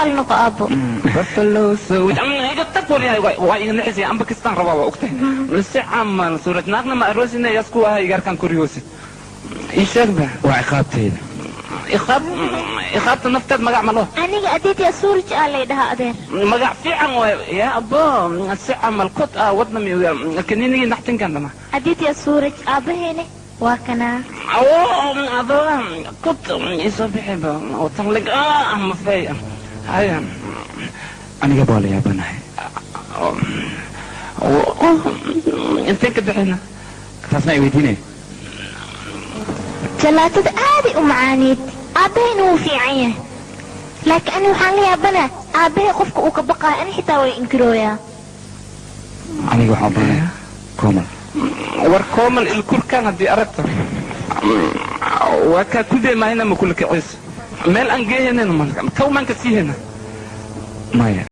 Raali noqo, aabbo. Buffalo soldier. Iga tag waryahay, waa iga nixisay. Amba kastaan rabaa, waa ogtahay. Si camal Suuraj naagna ma aroosina, yasku ahay igaarkan koriyoosi. Ii sheeg ba. Waa ciqaabtayda. Iqaab, iqaabta nafteed magac ma loo. Aniga Aditya Suuraj aa lay dhahaa, adeer. Magac fiican waay yaa abbo. Si camal kod ah wadna mi kaninigii naxtinkan dhama. Aditya Suuraj, aabbaheene waa kanaa. Ado kod isoo bixi ba tan lig ah mafay haya. Aniga baa la yaabanahay. Intee ka bixina? Taasna ay weydiinaya. Jalaatada aaday u macaaniid. Aabbahayna wuu fiican yahay, laakiin ani waxaan la yaabanaa aabbahay qofka uu ka baqaayo. Ani xitaa way inkirooyaa. Aniga waxaan u baahanahay Koomal. War Koomal, ilkurkan haddii aragta waa kaa kudee maahina, ma kula kiciis meel aan geehanayno, kawmaan ka sii hena. Maya.